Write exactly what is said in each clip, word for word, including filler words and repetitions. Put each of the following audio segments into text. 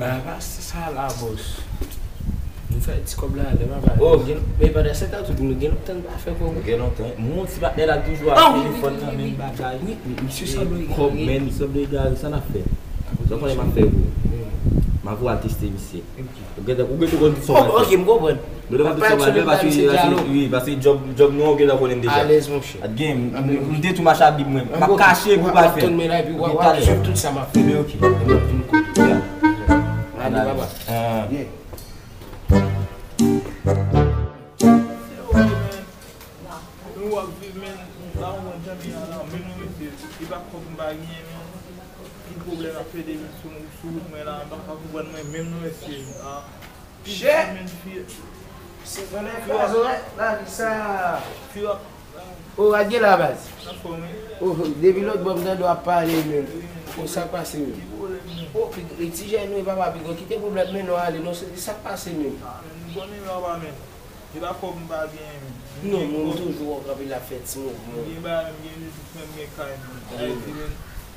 Apa se sa la, bòs. Nou fè ti kòb la, lè papa. Oh. Gen, men pandan se tan, tout moun gen lontan nou pa fè kòb. Gen lontan. Moun ti patnè la toujou ak telefòn nan, men bagay. Wi, wi, misye sanble egare. Kòb, men, li sanble egare, sa n ap fè? Sa w konnen m ap fè pou ou? M ap voye al teste misye. Ou gentan, ou gentan konn tout sa w pral fè. Ok, m konprann. Ou gentan konn tout sa w pral fè, paske, paske, wi, paske djòb, djòb nou an, ou gentan konnen m deja. Alèz, monchè. At gen, m, m, m te tou mache ak Bib mwen. M ap kache pou w pral fè. W ap tann mwen la, epi w ap swiv tout sa m ap fè. Ebyen, ok. Epi m ap vin kote w. Ann ale, papa. Yeah. Se ou menm. Nou w ap viv, men la ou konn jan mi a la, men nou mesye, e pa kòb m pa genyen, men ki pwoblèm ap pede vin sou, sou wout mwen la, m pa ka konprann mwen menm, nou mesye. Ah. Chè! Men fi, se konnen fwa zòrèt la, li sa. Fi ap. O, rad gen la, baz. Anfòm, wi. O, depi lòt bò m tande w ap pale, men. O, sa k pase, men? Ki pwoblèm, men? O, pi, e ti jèn, wi, papa, pi gwo, kite pwoblèm, men nou ale, non, se sa k pase, men. Ah, men, m konnen yo pa, men. Se pa kòb m pa genyen, men. Non, moun toujou wè w kanpe la fè ti mouvman. M gen bagay, m gen biznis, men m gen kay, men. Ayiti, men,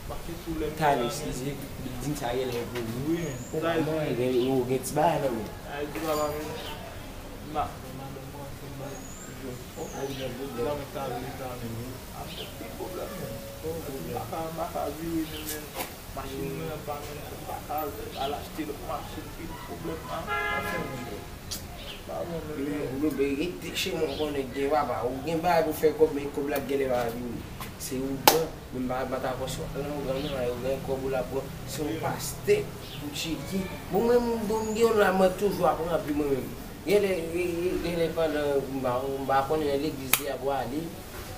mache sou lè m. Talè, eskize, bilding sa genlè pou ou. Wi, men. Ou pa manyen, gen, ou gen ti bagay nan men. Ayiti, papa, men. M ap fè madanm mwen ansanm, bagay. Jan mwen ta vle sa, men. Ap gen pil pwoblèm, men. M pa ka, m pa ka vire, men, men. Machin mwen an pa menm, m pa ka al achte lòt machin, pi pwoblèm an, anfen, men, pa bon menm, men. Men, men, rete che mwen konnen gen papa, ou gen bagay pou fè kòb, men kòb la genlè pa vini. Se ou pran, men m pa, m pa ta fòse w al nan ougan non, ay ougan kòb ou la pran, se yon pastè pou tcheke. Bon, mwen, m, bon, m gen yon la, mwen toujou ap ranpli mwen menm. Genlè, genlè pandan, m pa, m pa konnen nan legliz li ap prale, m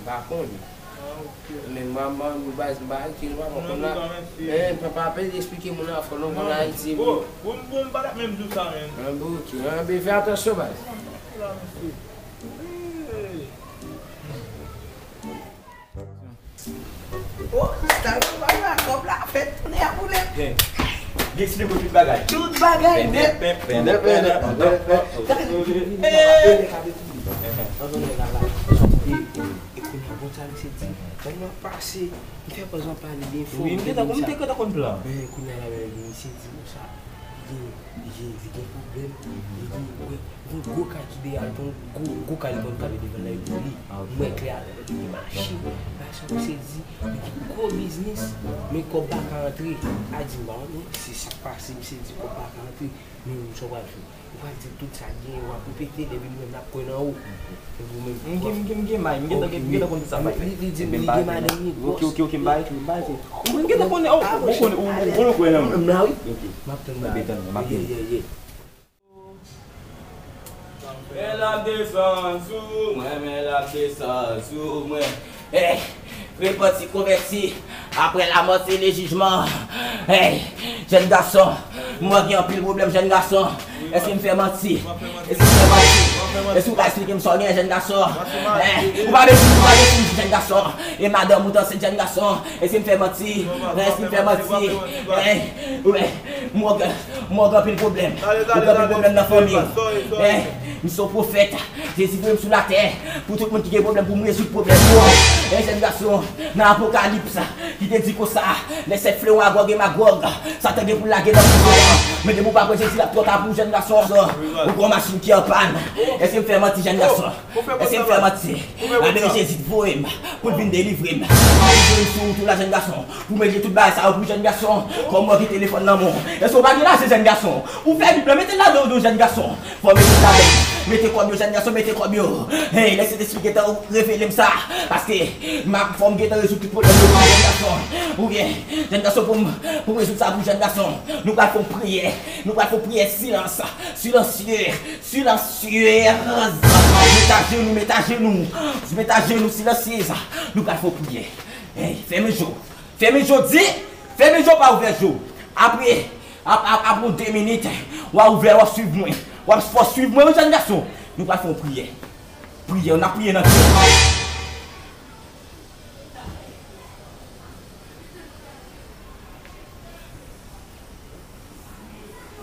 pa konnen. Ah, ok. Men m pa, m pa, m pa, m pa rete, m pa konn la. Men, pa, pa pede eksplike moun nan fò, non, konn Ayiti. Oh, bon, bon, m pa t ap menm di w sa, men. Ah, bon, ok. Ah, ben, fè atansyon, baz. Oh, sa yo pa la, kòb la fèt tounen a boule. Gen, gen si de tout bagay. Tout bagay nèt. Pèdè, pèdè, pèdè, pèdè. An non, nèg la la. E kounye a, bon, sa misye di, lè nou ap pase, m fè pòz mwen pale byen fò. Wi, m te tankou, m te konn plan. Men kounye a la, men misye di konsa, li gen, li gen, li gen pwoblèm, li gen, wi, gon gwo kay ki dèyè l, gon gwo, gwo kay li konn frape devan l la, epi li, m wè klè avè l, epi li gen machin. Bagay sa misye di, li gen gwo biznis, men kòb pa ka antre. A di m, ba, non, se sa k pase, misye di kòb pa ka antre, men sa w pral fè. Ou pral di tout sa k genyen, w ap repete, depi nou menm n ap kwè nan ou. Epi ou menm, m gen, m gen, m gen may, m gentan, m gentan konn tout sa bay. Li, li di m li gen madanm, li gwòs. Ok, ok, ok, m bay, m bay. Ou menm gentan konnen, ou, ou konnen, ou, ou konnen kwè nan mwen. M la, wi. Ok. M ap tann. Ebyen, tann mwen, m ap tann. Yeah, yeah, yeah. Men l ap desann sou mwen, men l ap desann sou mwen. Hey, repanti, konvèti, apre lamò se le jijman. Hey, jèn gason, mwen gen anpil pwoblèm, jèn gason. Èske m fè manti? Èske m fè manti? Èske w ka eksplike m sa w gen, jèn gason? Hey, ou pa bezwen, ou pa bezwen, jèn gason. E madanm ou t ansent, jèn gason. Èske m fè manti? Èske m fè manti? Hey, ou wè, mwen gen, mwen gen anpil pwoblèm. Mwen gen anpil pwoblèm nan fanmi. Hey, m se yon pwofèt. Jezi voye m sou latè pou tout moun ki gen pwoblèm, pou m rezoud pwoblèm yo. Hey, jèn gason, nan Apokalips, li te di konsa, lè sèt flewo Agòg e Magòg, Satan gen pou l lage nan prizon an. Men depi w pa pran Jezi, l ap twò ta pou w, jèn gason. Ou gen yon machin ki an pàn. Èske m fè manti, jèn gason? Èske m fè manti? Labele Jezi t voye m pou l vin delivre m. Pou l vin sou wout ou la, jèn gason. Pou m regle tout bagay sa yo pou jèn gason. Kòm w gen telefòn nan men w. Èske w pa gen lajan, jèn gason? Ou fè Bib la, mete l ladan w, jèn gason. Fò w mete l ladan w. Mete kòb yo, jèn gason, mete kòb yo. Hey, lè Sentespri gentan revele m sa. Paske m ap, fò m gentan rezoud tout pwoblèm yo pou jèn gason. Oubyen, jèn gason, pou m, pou m rezoud sa pou jèn gason. Nou pral fè yon priyè. Nou pral fè yon priyè silans. Silansye. Silansye. Met ajenou, met ajenou. Met ajenou, silansye. Nou pral fè yon priyè. Hey, fèmen je w. Fèmen je w, di, fèmen je w, pa ouvè je w. Apre, ap, ap, apre yon de minit, w a ouvè, w ap swiv mwen. W ap fò swiv mwen, wi, jèn gason. Nou pral fè yon priyè. Priyè, n ap priye nan kè.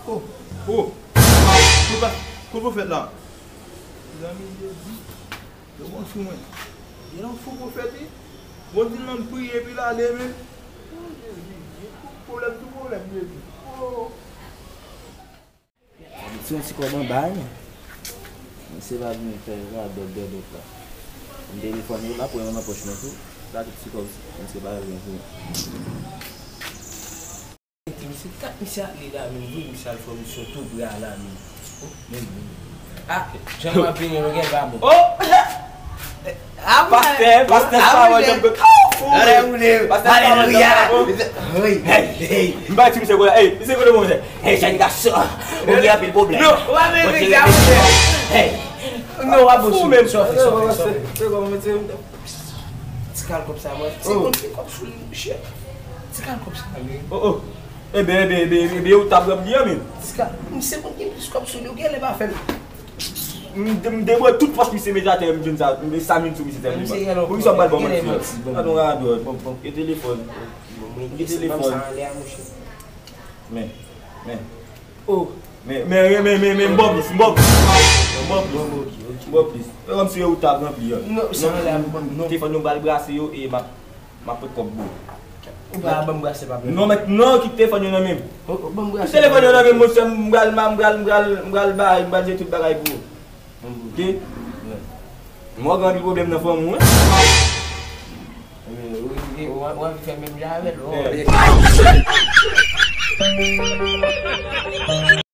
Oh, oh. Kote, kote pwofèt la? Zanmi Jezi. Yo bon sou mwen. Gen yon fou pwofèt, wi. Bon, di l nan priye, epi l ale, men. Oh, Jezi, gen pwoblèm sou pwoblèm, Jezi. Oh. Ti yon ti kòb anba, wi. Misye pa vin fè radòt dèdòt la. M telefòn yo la, pran yo nan pòch mwen tou. La tout ti kòb, misye pa vin pou. Misye, kat misye ale la menm, vre misye al fè misyon tou pre a la menm. Oh, men, men. Ah, jan m ap vini, nou gen pa bon. Oh! Pastè, pastè, sa wè, janm go. Pastè, sa wè, janm go. Alelouya. Hey, hey. M pa ti misye konn, hey, misye konn mwen. Hey, jèn gason. Ou gen anpil pwoblèm. Non, ou pa vin vin sa. Hey. Non, w ap fou menm. Sòfe, sòfe, sòfe. Se kòman, mesye? Ti kal kòb sa, mwen. Se konn ki kòb sou li, mouche. Ti kal kòb sa, wi. Oh, oh. Eben, eben, eben, eben, ou t ap ranpli an, men. Ti kal, misye konn gen plis kòb sou li, ou genlè pa fè l. M de-, m debwè tout fòs misye mete atè, m jwenn sa, m sa m jwenn sou misye sèlman. Poukisa w pral ban manti an? Gad yon radòt. Bon, bon, e telefòn. Bon, bon, e telefòn. Ban m sa anlè a, mouche. Men, men. Oh. Men, men, men, men, men, men, m ba w plis, m ba w plis. M ba w plis. Bon, bon, ok, ok. M ba w plis. Fè kòmsi ou t ap ranpli an. Non, sa anlè a, m ban m, non. Telefòn nou pral brase yo e m ap, m ap pran kòb pou ou. Ou pa ban m brase, pa pran. Non, men, non, kite telefòn yo nan men m. Oh, oh, ban m brase. Kite telefòn yo nan men m, monchè, m pral, m pral, m pral, m pral bay, m pral jere tout bagay pou ou. Oke? Mwen gen anpil pwoblèm nan fanmi w, wi. Ou, ou, ou, ou anvi fè menm jan avè l, oh.